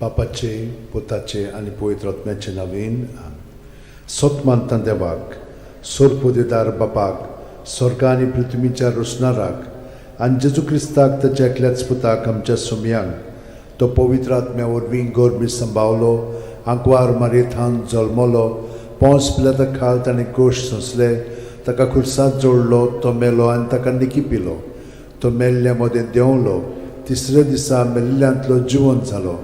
बापाचे, पुताचे आनी पवित्र आत्म्याचे नांवान. सत मानता देवाक, सोरपोदेदार बापाक, स्वर्गा आनी पृथ्वीच्या रोसणाराक, आनी जेजू क्रिस्ताक, ताच्या एकल्याच पुताक, आमच्या सोमयांक. तो पवित्र आत्म्या वरवीं गर्भी संभावलो, आंकवार मारयेथावन जल्मलो, पोंस पिलाता खाल ताणें कश्ट सोंसले, ताका खुर्सात जोडलो, तो मेलो आनी ताका निकी पिलो. तो मेल्ल्या मदें देंवलो, तिसऱ्या दिसा मेल्ल्यांतलो जिवंत जालो,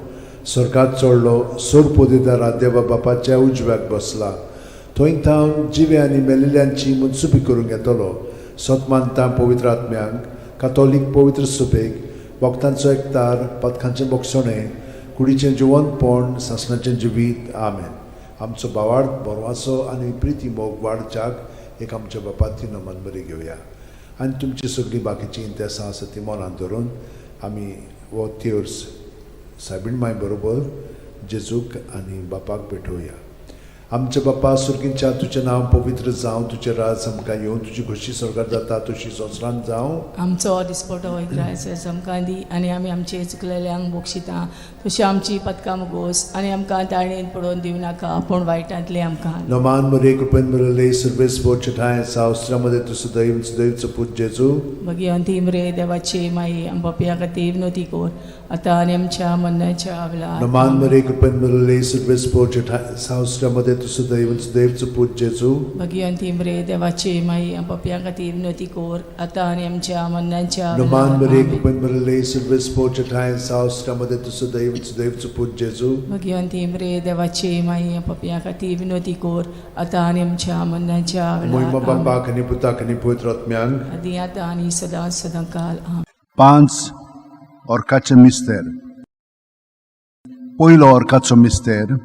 स्वर्गात चडलो, सोरपोदेदारा देवा बापाच्या उजव्याक बसला. थंय थावन जिवे आनी मेल्ल्यांची मनसुबी करूंक येतलो. सत मानता पवित्र आत्म्यांक, कातोलीक पवित्र सुबेक, भक्तांचो एकतार, पदकांचें बक्षणें, कुडीचें जिवंतपण, सासणाचें जिवीत. आमेन. आमचो भावार्थ, बरवासो आनी प्रिती मोग वाडच्याक एक आमच्या बापाती नमन बरी घेवया आनी तुमची सगळीं बाकीचीं इंतेसां आसा ती मनांत धरून आमी हो तेर्स सायबीण माय बरोबर जेजूक आनी बापाक भेटोवया. आमच्या बापा सुर्गींच्या, तुजें नांव पवित्र जावं, तुजें राज आमकां येवं, तुजी खोशी स्वर्गार जाता तशी संवसारांत जावं. आमचो दिसपटो इग्रायस आमकां दी आनी आमी आमचे चुकलेल्यांक बक्षिता तशी आमची पदकां मुगोस आनी आमकां ताळणेन पडोवन दिवं नाका, पूण वायटांतले आमकां. नमान मरे, कृपेन भरले, सर्वेस्पर ठांय सावस्त्रामध्ये तूं सदैव सदैवचो पूत जेजू. भगिवंती मरे देवाची माई, आम पापया खातीर विनवती कर, आतां आनी आमच्या मरणाच्या वेळार. नमान मरे, कृपेन भरले, सर्वेस्पर ठांय सावस्त्रामध्ये तूं सदैव सदैवचो पूत जेजू. भगिवंती मरे देवाची माई, आम पापया खातीर विनवती कर, आतां आनी आमच्या मरणाच्या नमान वेळार. मरे, आमेन. कृपेन भरले, सर्वेस्पर ठांय सावस्त्रामध्ये तूं सदैव सदैवचो पूत जेजू. भगिवंती मरे देवाची माई, आम पापया खातीर विनवती कर, आतां आनी आमच्या मरणाच्या मोहिमा वेळार. आमेन. बापाक आनी पुताक आनी पवित्र आत्म्यांक. आदी आतां आनी सदां सदां काल. आमेन. पांच ऑर्काचे मिस्तेर. पयलो ऑर्काचो मिस्तेर,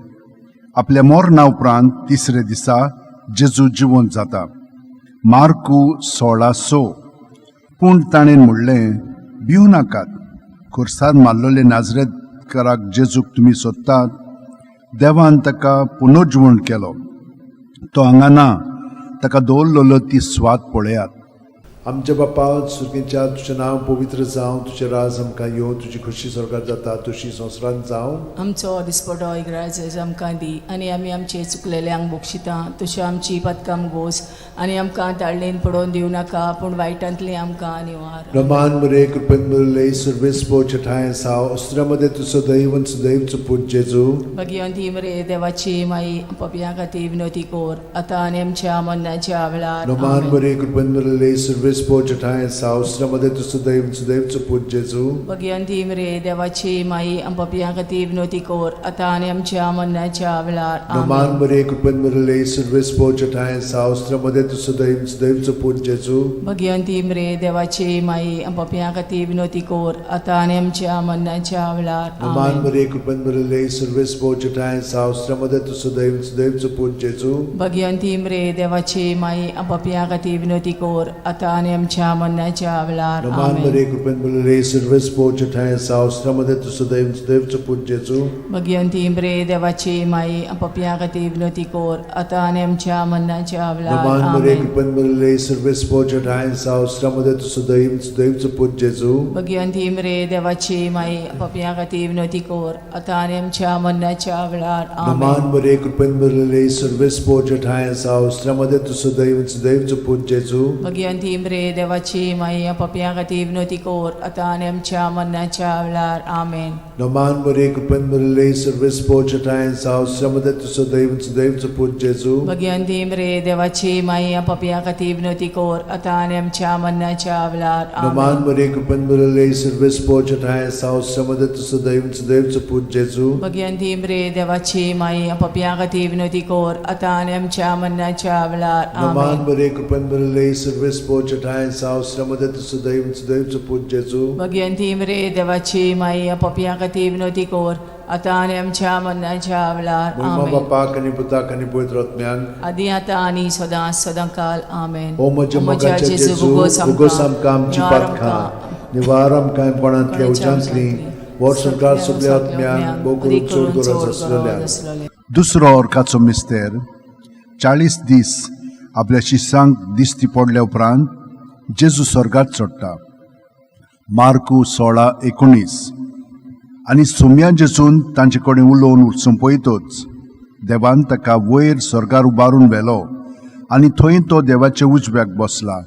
आपल्या मरणा उपरांत तिसरे दिसा जेजू जिवंत जाता. मार्कू 16:6. पूण ताणें म्हणलें, भिवू नाकात. खुर्सार मारलेले नाजरेतकाराक जेजूक तुमी सोदतात. देवान ताका पुनर्जिवण केलो. तो हांगा ना. ताका दवरलेलो ती सुवात पळयात. आमच्या बापा सुर्गींच्या, तुजें नांव पवित्र जावं, तुजें राज आमकां येवं, तुजी खोशी स्वर्गार जाता तशी संवसारांत जावं. आमचो दिसपटो इग्राज आमकां दी आनी आमी आमचे चुकलेल्यांक बक्षिता तश्यो आमची पदकां गोस आनी आमकां ताळणेन पडोवन दिवं नाका, पूण वायटांतली आमकां निवार. रमान मरे, कृपेन भरले, सर्वेस्पर ठांय साव अस्त्रामध्ये तूं सदैव सदैवचो पूत जेजू. भगिवंती मरे देवाची माई, पपया खातीर विनवती कर, आतां आनी आमच्या मरणाच्या वेळार. रमान आमेन. मरे, कृपेन भरले, सर्वेस्पर ठांय साव अस्त्रामध्ये तूं सदैव सदैवचो पूत जेजू. भगिवंती मरे देवाची माई, पपया खातीर विनवती कर, आतां आनी आमच्या मरणाच्या वेळार. रमान आमेन. मरे, कृपेन भरले, सर्वेस्पर ठांय साव अस्त्रामध्ये तूं सदैव सदैवचो पूत जेजू. भगिवंती मरे देवाची माई, पपया खातीर विनवती कर, आतां आनी आमच्या मरणाच्या वेळार. रमान आमेन. मरे, कृपेन भरले, सर्वेस्पर ठांय साव अस्त्रामध्ये तूं सदैव सदैवचो पूत जेजू. भगिवंती मरे देवाची माई, पपया खातीर विनवती कर, आतां आनी आमच्या मरणाच्या वेळार. रमान आमेन. मरे, कृपेन भरले, सर्वेस्पर ठांय साव अस्त्रामध्ये तूं सदैव सदैवचो पूत जेजू. भगिवंती मरे देवाची माई, पपया खातीर विनवती कर, आतां आनी आमच्या मरणाच्या वेळार. रमान मरे, आमेन. कृपेन भरले, सर्वेस्पर ठांय साव अस्त्रामध्ये तूं सदैव सदैवचो पूत जेजू. भगिवंती मरे देवाची माई, पपया खातीर विनवती कर, आतां आनी आमच्या मरणाच्या वेळार. आमेन. रमान मरे, कृपेन भरले, सर्वेस्पर ठांय साव अस्त्रामध्ये तूं सदैव सदैवचो पूत जेजू. भगिवंती मरे देवाची माई, पपया खातीर विनवती कर, आतां आनी आमच्या मरणाच्या वेळार. आमेन. रमान मरे, कृपेन भरले, सर्वेस्पर ठांय साव अस्त्रामध्ये तूं सदैव सदैवचो पूत जेजू. भगिवंती मरे देवाची माई, पपया खातीर विनवती कर, आतां आनी आमच्या मरणाच्या वेळार. रमान आमेन. मरे, कृपेन भरले, सर्वेस्पर ठांय साव अस्त्रामध्ये तूं सदैव सदैवचो पूत जेजू. भगिवंती मरे देवाची माई, पपया खातीर विनवती कर, आतां आनी आमच्या मरणाच्या वेळार. रमान आमेन. मरे, कृपेन भरले, सर्वेस्पर ठांय साव अस्त्रामध्ये तूं सदैव सदैवचो पूत जेजू. भगिवंती मरे देवाची माई, पपया खातीर विनवती कर, आतां आनी आमच्या मरणाच्या वेळार. मोहिमा आमेन. बापाक आनी पुताक आनी पवित्र आत्म्यांक. आदी आतां आनी सदां सदां काल. आमेन. ओ म्हज्या मोगाच्या जेजू, उगोस आमकां आमची पातकां, निवार आमकां कोणांतल्या उज्यांतली, वर्स संवसार सगल्या आत्म्यांक, भोव करून चड गरज आसलेल्या. दुसरो ऑर्काचो मिस्तेर, 40 दीस आपल्या शिसांक दिश्टी पडल्या उपरांत जेजू स्वर्गात चडटा. मार्कू 16:19. आनी सोम्या जेजून तांचे कडेन उलोवन सोंपयतच देवान ताका वयर स्वर्गार उबारून व्हेलो आनी थंय तो देवाच्या उजव्याक बसला.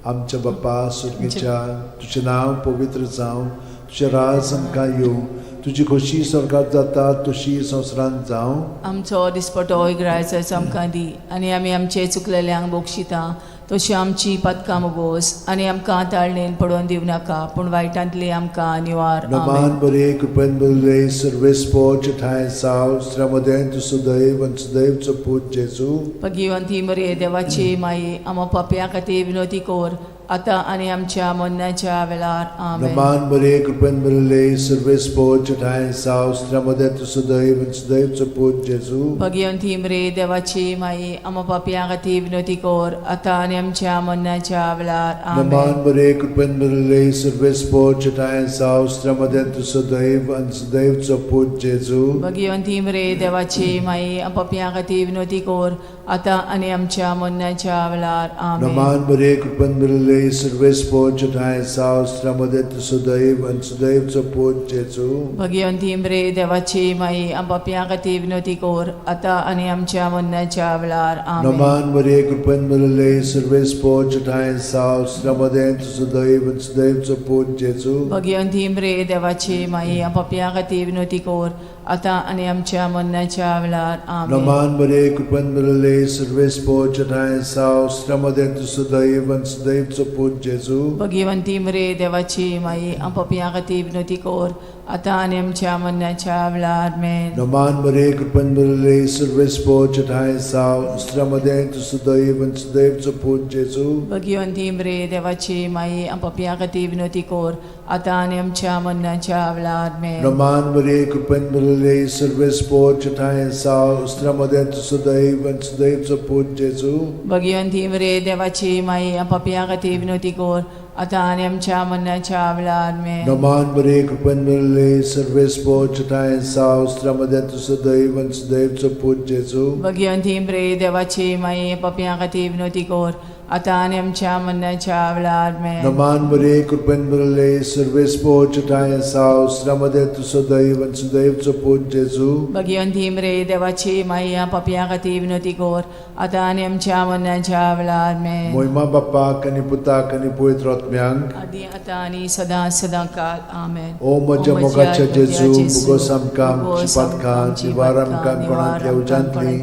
आमच्या बाप्पा सुर्गीच्या, तुजें नांव पवित्र जावं, तुजें राज आमकां येवं, तुजी खोशी स्वर्गात जाता तशी संवसारांत जावं. आमचो दिसपटो इग्रायचो आमकां दी आनी आमी आमचे चुकलेल्यांक बक्षिता तशी आमची पदकां मोगोस आनी आमकां ताळणेन पडोवन दिवं नाका पूण वायटांतली आमकां निवार. नमान आमेन. बरे कृपेन बरले सर्वेस्पोच ठांय साव श्रमदें तूं सुदैव आनी सुदैवचो पूत जेजू. भगिवंती मरे देवाची माई, आमा पापया खातीर विनोती कोर आतां आनी आमच्या मरणाच्या वेळार. आमेन. नमान बरे कृपेन बरले सर्वेस्पोच ठांय साव श्रमदें तूं सुदैव आनी सुदैवचो पूत जेजू. भगिवंती मरे देवाची माई, आमा पापया खातीर विनोती कोर आतां आनी आमच्या मरणाच्या वेळार. आमेन. नमान बरे कृपेन बरले सर्वेस्पोच ठांय साव श्रमदें तूं सुदैव आनी सुदैवचो पूत जेजू. भगिवंती मरे देवाची माई, पापया खातीर विनोती कोर आतां आनी आमच्या मरणाच्या वेळार. आमेन. नमान बरे कृपेन बरले सर्वेस्पोच ठांय साव श्रमदें तूं सुदैव आनी सुदैवचो पूत जेजू. भगिवंती मरे देवाची माई, पापया खातीर विनोती कोर आतां आनी आमच्या मरणाच्या वेळार. आमेन. नमान मरे कृपेन भरले सर्वेस्पोच ठांय साव श्रमदें तूं सुदैव आनी सुदैवचो पूत जेजू. भगिवंती मरे देवाची माई, पापया खातीर विनोती कोर आतां आनी आमच्या मरणाच्या वेळार. आमेन. नमान मरे कृपेन भरले सर्वेस्पोच ठांय साव श्रमदें तूं सुदैव आनी सुदैवचो पूत जेजू. भगिवंती मरे देवाची माई, पापया खातीर विनोती कोर आतां आनी आमच्या मरणाच्या वेळार. आमेन. नमान मरे कृपेन भरले सर्वेस्पोच ठांय साव श्रमदें तूं सुदैव आनी सुदैवचो पूत जेजू. भगिवंती मरे देवाची माई, पापया खातीर विनोती कोर आतां आनी आमच्या मरणाच्या वेळार. आमेन. नमान मरे कृपेन भरले सर्वेस्पोच ठांय साव श्रमदें तूं सुदैव आनी सुदैवचो पूत जेजू. भगिवंती मरे देवाची माई, पापया खातीर विनोती कोर आतां आनी आमच्या मरणाच्या वेळार. आमेन. नमान बरे कृपेन भरले सर्वेस्पोच ठांय साव श्रमदें तूं सुदैव आनी सुदैवचो पूत जेजू. भगिवंती मरे देवाची माई, पापया खातीर विनोती कोर आतां आनी आमच्या मरणाच्या वेळार. आमेन. नमान बरे कृपेन भरले सर्वेस्पोच ठांय साव श्रमदें तूं सुदैव आनी सुदैवचो पूत जेजू. भगिवंती मरे देवाची माई, पापया खातीर विनोती कोर आतां आनी आमच्या मरणाच्या वेळार. आमेन. मोहिमा बाप्पाक आनी पुताक आनी पवित्र आत्म्यांक, आदी आतां आनी सदां सदां काल. आमेन. ओ म्हज्या मोगाच्या जेजू, मुगोस आमकां आमची पातकां निवार आमकां कोणांतल्या उज्यांतली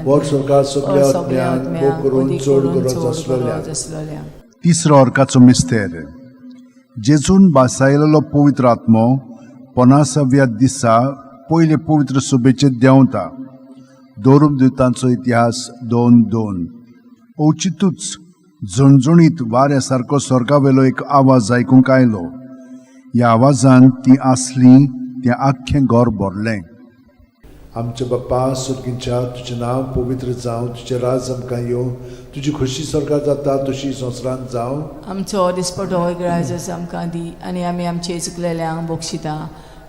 वर स्वर्गात सगल्या आत्म्यांक मोग करून चड गरज आसलेल्या. आसलेल्या. तिसरो अर्काचो मिस्तेर. जेजून बासायलेलो पवित्र आत्मो पनासाव्या दिसा पयले पवित्र सभेचेर देंवता. दोरूप दुतांचो इतिहास 2:2. अवचितूच झणझणीत वाऱ्या सारको स्वर्गावेलो एक आवाज आयकूंक आयलो. ह्या आवाजान ती आसली तें आख्खें घर भरलें. आमच्या बाप्पा सुर्गींच्या, तुजें नांव पवित्र जावं, तुजें राज आमकां येवं, तुजी खोशी स्वर्गात जाता तशी संवसारांत जावं. आमचो दिसपटो इग्रायजस आमकां दी आनी आमी आमचे चुकलेल्यांक बक्षिता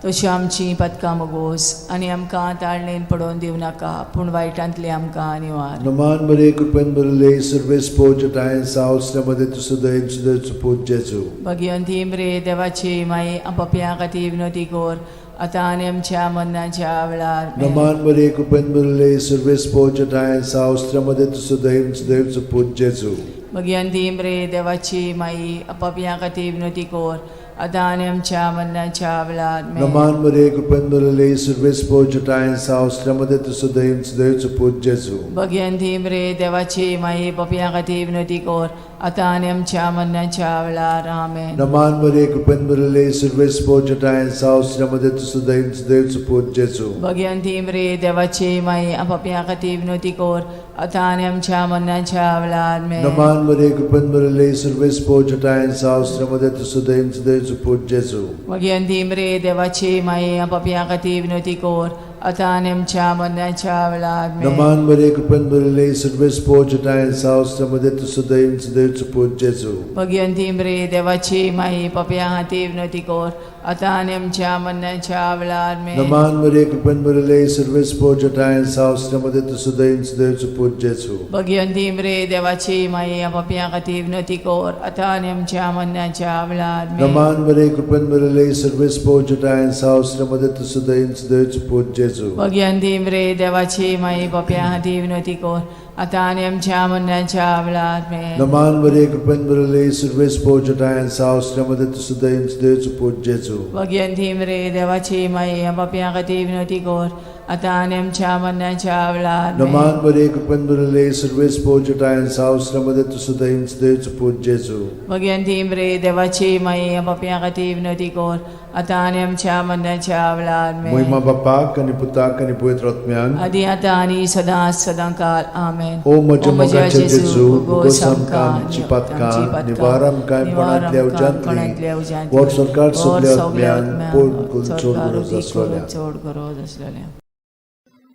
तशी आमची पदकां मोगोस आनी आमकां ताळणेन पडोवन दिवं नाका पूण वायटांतली आमकां निवार. नमान बरे कृपेन भरले सर्वेस्पोच ठांय साव श्रमदें तूं सुदैव सुदैवचो पूत जेजू. भगिवंती मरे देवाची माई, पापया खातीर विनोती कोर आतां आनी आमच्या मरणाच्या वेळार. आमेन. नमान बरे कृपेन भरले सर्वेस्पोच ठांय साव श्रमदें तूं सुदैव सुदैवचो पूत जेजू. भगिवंती मरे देवाची माई, पापया खातीर विनोती कोर आतां आनी आमच्या मरणाच्या वेळार. आमेन. नमान बरे कृपेन भरले सर्वेस्पोच ठांय साव श्रमदें तूं सुदैव सुदैवचो पूत जेजू. भगिवंती मरे देवाची माई, पापया खातीर विनोती कोर आतां आनी आमच्या मरणाच्या वेळार. आमेन. नमान बरे कृपेन भरले सर्वेस्पोच ठांय साव श्रमदें तूं सुदैव सुदैवचो पूत जेजू. भगिवंती मरे देवाची माई, पापया खातीर विनोती कोर आतां आनी आमच्या मरणाच्या वेळार. आमेन. नमान बरे कृपेन भरले सर्वेस्पोच ठांय साव श्रमदें तूं सुदैव सुदैवचो पूत जेजू. भगिवंती मरे देवाची माई, पापया खातीर विनोती कोर आतां आनी आमच्या मरणाच्या वेळार. आमेन. नमान बरे कृपेन भरले सर्वेस्पोच ठांय साव श्रमदें तूं सुदैव सुदैवचो पूत जेजू. भगिवंती मरे देवाची माई, पापया खातीर विनोती कोर आतां आनी आमच्या मरणाच्या वेळार आमेन. नमान मरिये, कृपेन भरिल्ले, सर्वेस्पोर जटायन साव, मध्ये तूं सदैव सदैवचो पूत जेजू. भगिवंती मरे देवाची माई, पापयां खातीर विनवती कर आतां आनी आमच्या मरणाच्या वेळार आमेन. नमान मरिये, कृपेन भरिल्ले, सर्वेस्पोर जटायन साव, मध्ये तूं सदैव सदैवचो पूत जेजू. भगिवंती मरे देवाची माई, पापयां खातीर विनवती कर आतां आनी आमच्या मरणाच्या वेळार आमेन. नमान मरिये, कृपेन भरिल्ले, सर्वेस्पोर जटायन साव, मध्ये तूं सदैव सदैवचो पूत जेजू. भगिवंती मरे देवाची माई, पापयां खातीर विनवती कर आतां आनी आमच्या मरणाच्या वेळार आमेन. नमान मरिये, कृपेन भरिल्ले, सर्वेस्पोर जटायन साव, मध्ये तूं सदैव सदैवचो पूत जेजू. भगिवंती मरे देवाची माई, पापयां खातीर विनवती कर आतां आनी आमच्या मरणाच्या वेळार आमेन. महिमा बापाक आनी पुताक आनी पवित्र आत्म्याक. आदी आतां आनी सदां सदां काल आमेन. ओ म्हज्या मोगाचे जेजू, भोगोस आमकां आमची पातकां, निवार आमकां कोणांतल्या उज्यांतली, वर सरकार सगल्या आत्म्यान पोट करून चड गरज आसलोल्या. चड गरज आसलेल्या.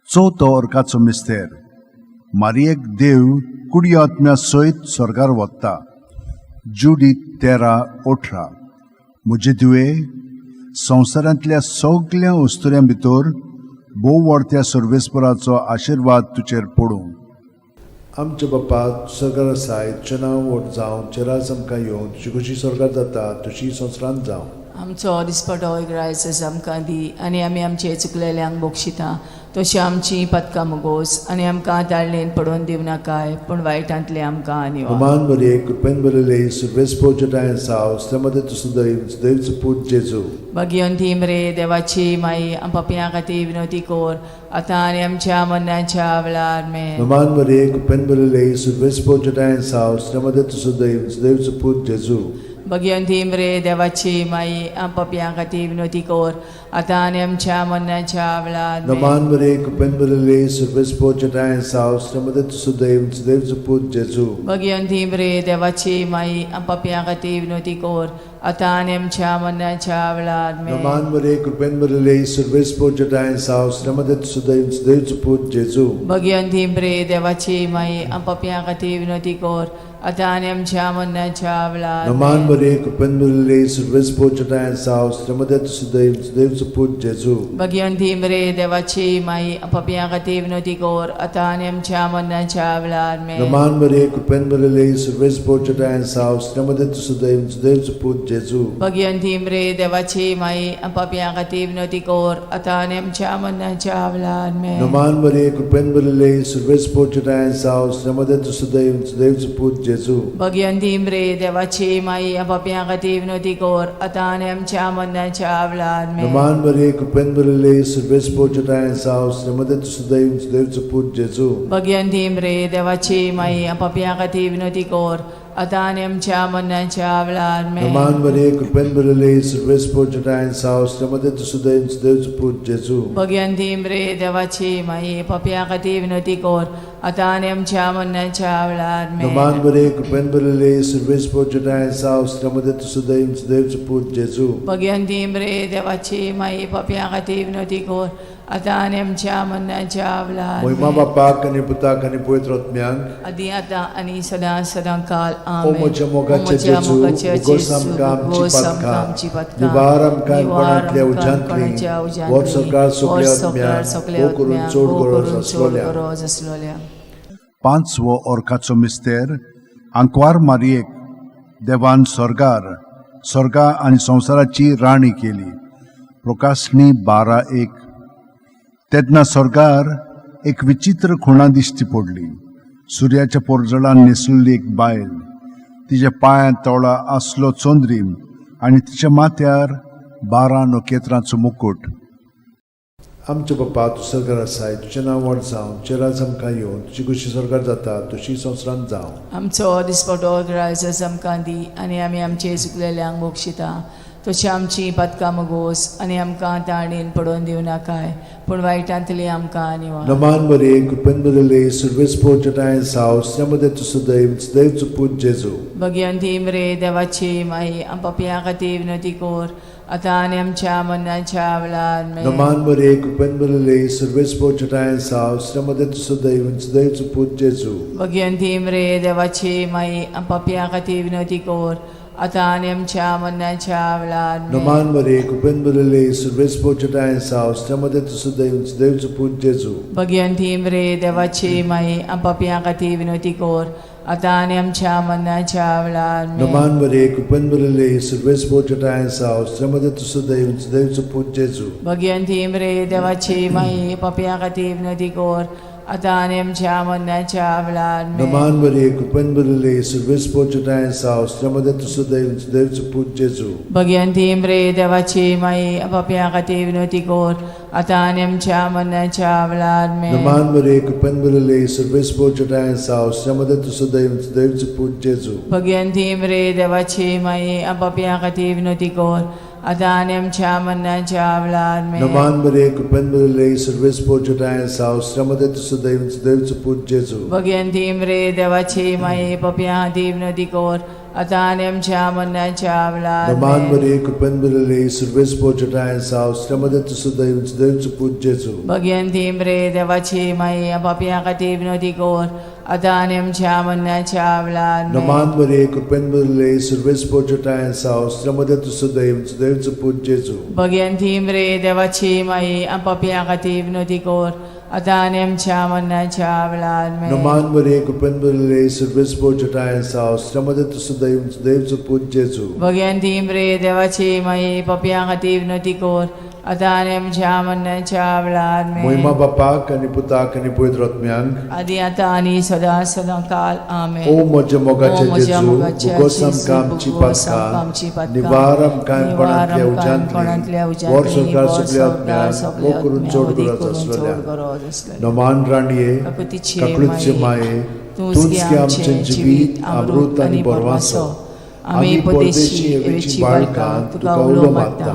चवथो अर्काचो मिस्तेर. मारियेक देव कुडी आत्म्या सयत स्वर्गार वता. जुडी 13:18. म्हजे धुवे, संवसारांतल्या सगल्या अस्तुऱ्यां भितर भोव व्हड त्या सर्वेस्पराचो आशिर्वाद तुजेर पडूं. आमच्या बापा सरकार आसाय, तुजें नांव व्हड जावं, तुजें राज आमकां येवं, तुजी खुशी स्वर्गार जाता तशी संवसारांत जावं. आमचो दिसपटो ग्रायस आमकां दी आनी आमी आमचे चुकलेल्यांक बक्षिता तशी आमची पदकां मुगोस आनी आमकां ताळणेन पडोवन दिवं नाकाय, पूण वायटांतले आमकां निवार. नमान मरिये, कृपेन भरिल्ले, सर्वेस्पोर जटायन साव, मध्ये तूं सदैव सदैवचो पूत जेजू. भगिवंती मरे देवाची माई, पापयां खातीर विनवती कर आतां आनी आमच्या मरणाच्या वेळार आमेन. नमान मरिये, कृपेन भरिल्ले, सर्वेस्पोर जटायन साव, मध्ये तूं सदैव सदैवचो पूत जेजू. भगिवंती मरे देवाची माई, पापयां खातीर विनवती कर आतां आनी आमच्या मरणाच्या वेळार आमेन. नमान मरिये, कृपेन भरिल्ले, सर्वेस्पोर जटायन साव, मध्ये तूं सदैव सदैवचो पूत जेजू. भगिवंती मरे देवाची माई, पापयां खातीर विनवती कर आतां आनी आमच्या मरणाच्या वेळार आमेन. नमान मरिये, कृपेन भरिल्ले, सर्वेस्पोर जटायन साव, मध्ये तूं सदैव सदैवचो पूत जेजू. भगिवंती मरे देवाची माई, पापयां खातीर विनवती कर आतां आनी आमच्या मरणाच्या वेळार नमान आमेन. मरिये, कृपेन भरिल्ले, सर्वेस्पोर जटायन साव, मध्ये तूं सदैव सदैवचो पूत जेजू. भगिवंती मरे देवाची माई, पापयां खातीर विनवती कर आतां आनी आमच्या मरणाच्या वेळार आमेन. नमान मरिये, कृपेन भरिल्ले, सर्वेस्पोर जटायन साव, मध्ये तूं सदैव सदैवचो पूत जेजू. भगिवंती मरे देवाची माई, पापयां खातीर विनवती कर आतां आनी आमच्या मरणाच्या वेळार आमेन. नमान मरिये, कृपेन भरिल्ले, सर्वेस्पोर जटायन साव, मध्ये तूं सदैव सदैवचो पूत जेजू. भगिवंती मरे देवाची माई, पापयां खातीर विनवती कर आतां आनी आमच्या मरणाच्या वेळार आमेन. नमान मरिये, कृपेन भरिल्ले, सर्वेस्पोर जटायन साव, मध्ये तूं सदैव सदैवचो पूत जेजू. भगिवंती मरे देवाची माई, पापयां खातीर विनवती कर आतां आनी आमच्या मरणाच्या वेळार आमेन. नमान मरिये, कृपेन भरिल्ले, सर्वेस्पोर जटायन साव, मध्ये तूं सदैव सदैवचो पूत जेजू. भगिवंती मरे देवाची माई, पापयां खातीर विनवती कर आतां आनी आमच्या मरणाच्या वेळार आमेन. नमान मरिये, कृपेन भरिल्ले, सर्वेस्पोर जटायन साव, मध्ये तूं सदैव सदैवचो पूत जेजू. भगिवंती मरे देवाची माई, पापयां खातीर विनवती कर आतां आनी आमच्या मरणाच्या वेळार महिमा आमेन. बापाक आनी पुताक आनी पवित्र आत्म्याक. आदी आतां आनी सदां सदां काल ओ आमेन. म्हज्या मोगाचे जेजू, भोगोस आमकां आमची पातकां, निवार आमकां कोणांतल्या उज्यांतली, वर सरकार सगल्या आत्म्याक भोव करून चड गरज आसलोल्या. गरज आसलोल्या. पांचवो अर्काचो मिस्तेर. आंकवार मारियेक देवान स्वर्गार स्वर्गा आनी संवसाराची राणी केली. प्रकाशणी 12:1. तेन्ना स्वर्गार एक विचित्र खुणा दिश्टी पडली. सुर्याच्या पोरजळान न्हेसलेली एक बायल, तिच्या पांयांत तोळा आसलो चंद्रीम आनी तिच्या माथ्यार 12 नखेत्रांचो मुकूट. आमच्या बापा तूं सरकार आसाय, तुजें नांव व्हड जावं, तुजें राज आमकां येवं, तुजी खुशी सरकार जाता तशी संवसारांत जावं. आमचो दिसपटो ग्रायस आमकां दी आनी आमी आमचे चुकलेल्यांक बक्षिता तशी आमची पातकां मुगोस आनी आमकां ताणेन पडोवन दिवं नाकाय, पूण वायटांतली आमकां निवार. नमान मरिये, कृपेन भरिल्ले, सर्वेस्पोर जटायन साव, मध्ये तूं सदैव सदैवचो पूत जेजू. भगिवंती मरे देवाची माई, पापयां खातीर विनवती कर आतां आनी आमच्या मरणाच्या वेळार आमेन. नमान मरिये, कृपेन भरिल्ले, सर्वेस्पोर जटायन साव, मध्ये तूं सदैव सदैवचो पूत जेजू. भगिवंती मरे देवाची माई, पापयां खातीर विनवती कर आतां आनी आमच्या मरणाच्या वेळार आमेन. नमान मरे कुपेन बरले सुर्वेस पोचटाय साव श्रमदे तुसुदैव देवचो पूत जेजू. भगियंती मरे देवाची माई, पापयां खातीर विनवती कर, आतां आनी आमच्या मरणाच्या वेळार आमेन. नमान मरे कुपेन बरले सुर्वेस पोचटाय साव श्रमदे तुसुदैव देवचो पूत जेजू. भगियंती मरे देवाची माई, पापयां खातीर विनवती कर, आतां आनी आमच्या मरणाच्या वेळार आमेन. नमान मरे कुपेन बरले सुर्वेस पोचटाय साव श्रमदे तुसुदैव देवचो पूत जेजू. भगियंती मरे देवाची माई, पापयां खातीर विनवती कर, आतां आनी आमच्या मरणाच्या वेळार आमेन. नमान मरे कुपेन बरले सुर्वेस पोचटाय साव श्रमदे तुसुदैव देवचो पूत जेजू. भगियंती मरे देवाची माई, पापयां खातीर विनवती कर, आतां आनी आमच्या मरणाच्या वेळार आमेन. नमान मरे कुपेन बरले सुर्वेस पोचटाय साव श्रमदे तुसुदैव देवचो पूत जेजू. भगियंती मरे देवाची माई, पापयां खातीर विनवती कर, आतां आनी आमच्या मरणाच्या वेळार नमान आमेन. मरे कुपेन बरले सुर्वेस पोचटाय साव श्रमदे तुसुदैव देवचो पूत जेजू. भगियंती मरे देवाची माई, पापयां खातीर विनवती कर, आतां आनी आमच्या मरणाच्या वेळार आमेन. नमान मरे कुपेन बरले सुर्वेस पोचटाय साव श्रमदे तुसुदैव देवचो पूत जेजू. भगियंती मरे देवाची माई, पापयां खातीर विनवती कर, आतां आनी आमच्या मरणाच्या वेळार आमेन. नमान मरे कुपेन बरले सुर्वेस पोचटाय साव श्रमदे तुसुदैव देवचो पूत जेजू. भगियंती मरे देवाची माई, पापयां खातीर विनवती कर, आतां आनी आमच्या मरणाच्या वेळार आमेन. मोहिमा बापाक आनी पुताक आनी पवित्र आत्म्यांक, आदी आतां आनी सदां सदां काल आमेन. ओ म्हज्या ओ मोगाचे म्हज्या जेजू, मोगाच्या भुगोस जेजू, आमकां आमची भुगोस आमकां आमची पातकां, पातकां, निवार आमकां निवार कोणांतल्या आमकां कोणांतल्या उज्यांतली, वर उज्यांतली, संवसार वर सगल्या संवसार आत्म्यांक, सगल्या मोग करून आत्म्यांक, चड वदी गरज करून चड आसलेल्या. गरज आसलेल्या. नमान राणये, काकुतीचे काकळूतचे माये, माये, तूंच तूंच गे गे आमचें आमचें जिवीत, अमृत आनी बरवासो. आमी परदेशी एवेची बाळकां तुका उलो मारता.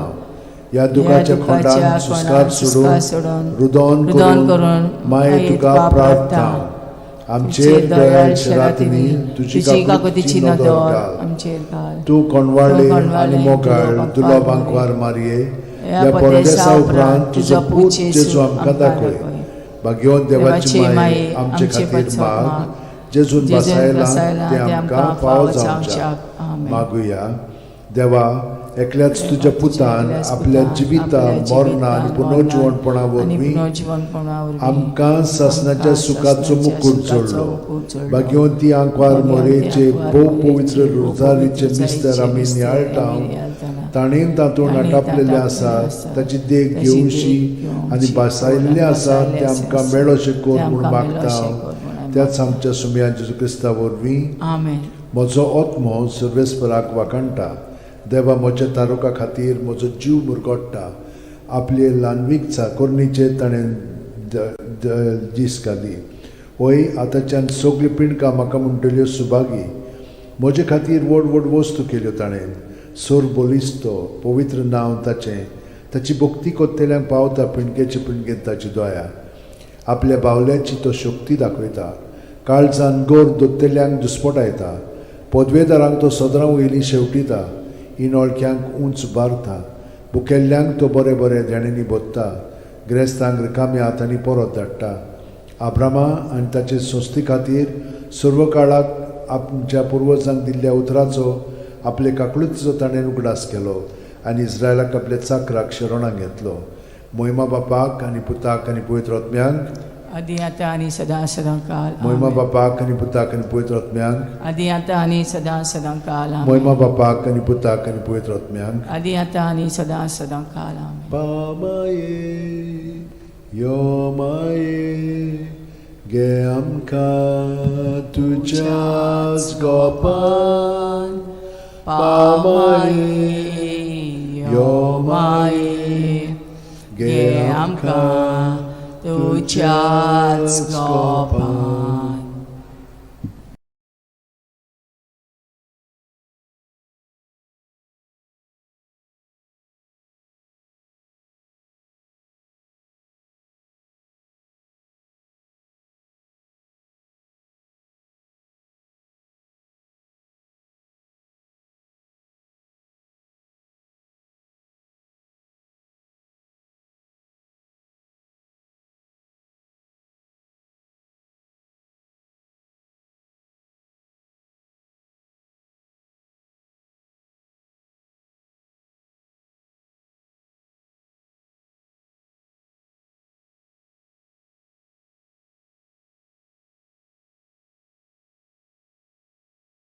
ह्या दुखाच्या खोंडान सुस्कार सोडून, रुदोन रुदोन करून करून माये तुका प्रार्थना. आमचेर दयाळ शरातींनी तुजी तुजी काकुतीची काकुतीची नदर नदर घाल. आमचेर घाल. तूं कोणवाळे तूं कोणवाळे आनी मोगाळ दुलो दुलो बांकवार बांकवार मारये, ह्या ह्या परदेसा परदेसा उपरांत उपरांत तुजो तुजो पूत पूत जेजू जेजू आमकां आमकां दाखय. दाखय. भाग्यवंत देवाची माये, आमचे आमचे खातीर पचो माग, माग, जेजून जेजून बसायला बसायला ते ते आमकां आमकां फावो फावो जावच्याक. जावच्याक. आमेन. मागुया. देवा, एकल्याच तुज्या पुतान एकल्याच आपल्या पुतान जिविता आपल्या मरणा आनी जिवितान, पुनर्जिवणपणा मरणान आनी वरवीं पुनर्जिवणपणा वरवीं आमकां सासणाच्या आमकां सुखाचो सासणाच्या मुकूट सुखाचो जोडलो. मुकूट जोडलो. भाग्यवंती आंकवार भाग्यवंती मोरेचे आंकवार भोव मोरेचे पवित्र भोव रोजारीचे पवित्र मिस्तर आमी मिस्तर नियाळटा, आमी नियाळटाना, ताणें तातूंत ताणें आटापलेलें तातूंत आसा, आसा, ताची देख ताची देख घेवशी आनी घेवची बसायल्लें आसा बसायल्लें तें आमकां आसा, मेळोशें तें कर म्हूण आमकां मागता. मेळोशें कर म्हूण आमी त्याच आमच्या सुमया जेजू क्रिस्ता वरवीं. आमेन. म्हजो आत्मो सर्वेस्पराक वाखाणटा, देवा म्हज्या तारुका खातीर म्हजो जीव मुरगोट्टा. आपले ल्हानवीक चाकोरणीचेर ताणें दीस घाली. वय आतांच्यान सगळीं पिंडकां म्हाका म्हणटल्यो सुभागी. म्हजे खातीर व्हड व्हड वस्तू केल्यो ताणें. सोर बलिस्तो पवित्र नांव ताचें. ताची भक्ती कोत्तेल्यांक पावता पिंडकेचे पिंडकेन ताची दया. आपल्या बावल्याची तो शक्ती दाखयता, काळजान गोर दोत्तेल्यांक दुस्पटायता. पदवेदारांक तो सदरां वयली शेवटिता, इनोळख्यांक उंच बारता. बुकेल्ल्यांक तो बरें बरें देण्यांनी भोत्ता, ग्रेस्तांक रिकाम्या हातांनी परत धाडटा. आब्रामा आनी ताचे संस्थे खातीर सर्व काळाक आमच्या पुर्वजांक दिल्ल्या उतराचो आपले काकळुतीचो ताणें उगडास केलो आनी इस्रायलाक आपल्या चाकराक शरणाक घेतलो. मोहिमा बापाक आनी पुताक आनी पवित्र आत्म्यांक, आदी आतां आनी सदां सदां काल मोहिमा आमेन. बापाक आनी पुताक आनी पवित्र आत्म्यांक, आदी आतां आनी सदां सदां काल आमेन. मोहिमा बापाक आनी पुताक आनी पवित्र आत्म्यांक. आदी आतां आनी सदां सदां काल आमेन. पामाये यो माये गे आमकां तुज्याच गोपान. पामाये यो माये गे आमकां तुज्याच गोपान.